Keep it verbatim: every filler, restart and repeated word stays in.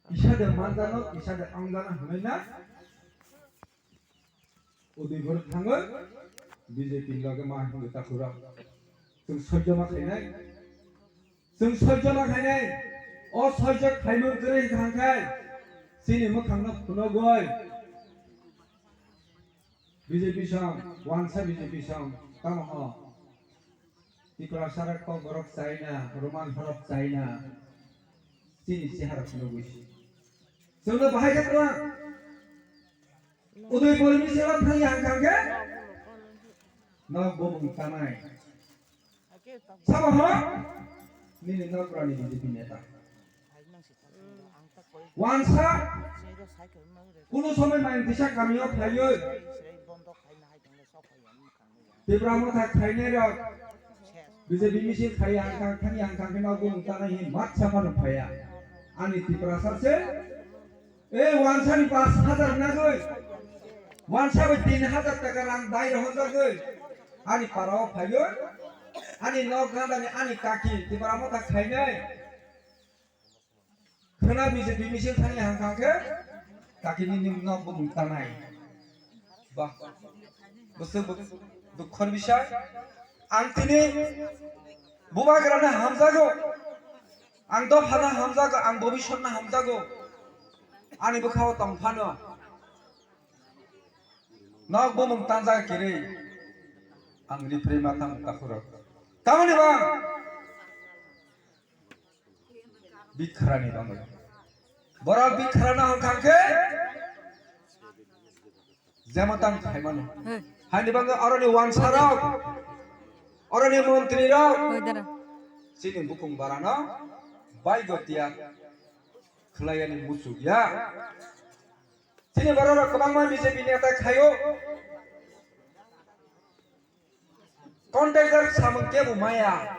Kisa de manjano, kisa de angjano hwnwi na. Udaypur thangwi B J P loge ma hinwi takhurok. Chwng sojjo ma khainai. Chwng sojjo ma khainai. O sojjo khaimung kwrwi thangkhai. Chini mwkhangno phunugwi. B J P song, wansa B J P song, tamo ho. Tiprasa rok kok borok chaina, Roman horok chaina. Chini chehara phunugwi. Chwngno bahai khe twlang. Udaypur ni sela thangya hangkang khe. Nok bumung tanai. Sabo ho? Nini nok rani B J P neta. Wansa, kuno somoi main tisa kamio phaiyo. Tipra motha khainai rok. B J P misil khai hangkang, thani hangkang khe nok bumung tanai hin mat sama rok phaiya. Ani Tipra sa se. E wansa ni pas hajar nagwi, wansa bai tin hajar taka rang dai rohorjagwi, ani para o phaiwi, ani nok ganda ni ani kaki Tipra motha khainai. Khwna B J P misil thangya hangkang khe kaki ni nok bumung tanai. Bah, bwswk bw-, dukhor bisai. Ang tini bubagrano hamjago, ang dophano hamjago, ang bobisotno hamjago. Ani bwkhao tongphano nok bumung tanjak kiri, ang ripri mathang takhurok. Tamoni bang. Bikhrani bagwi. Borok bikhrana hwnkha khe jemon tang khaimano. Hai. Haini bagwi oroni wansarok, oroni montrirok, Hoi dara. Chini bukung barano baigo tiya khwlaiyani muchuk ya. Chini bororok kwbangma B J P neta khaio. Contractor samung kebo maya.